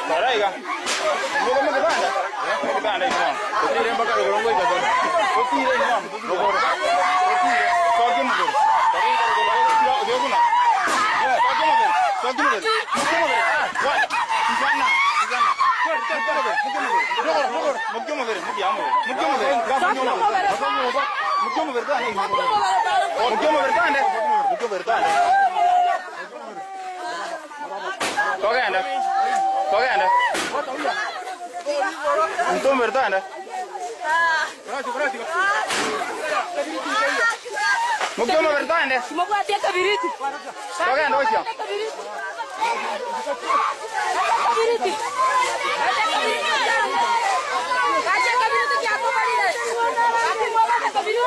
Rora iga. Mogo mogebanda. Mogebanda inwe bono. Otire mpaka rogoro ngoika tore. Otire inwe bono. Rogoro. Otire. Sokia omobere. Sokia rogoro. Otire otire buna. Sokia omobere. Sokia omobere. Mokia omobere. One. Tigana. Tigana. Mokia omobere. Mokia omobere. Rogoro rogoro. Mokia omobere. Mokia omobere. Mokia omobere. Mokia omobere. Mokia omobere tande. Mokia omobere tande. Mokia omobere tande. Togende, togende. Ntombere togende. Mokia omobere togende. Timobwati ekebiriti. Togende gochia. Ekebiriti. Gacha ekebiriti kiatobarire. Timobwati ekebiriti.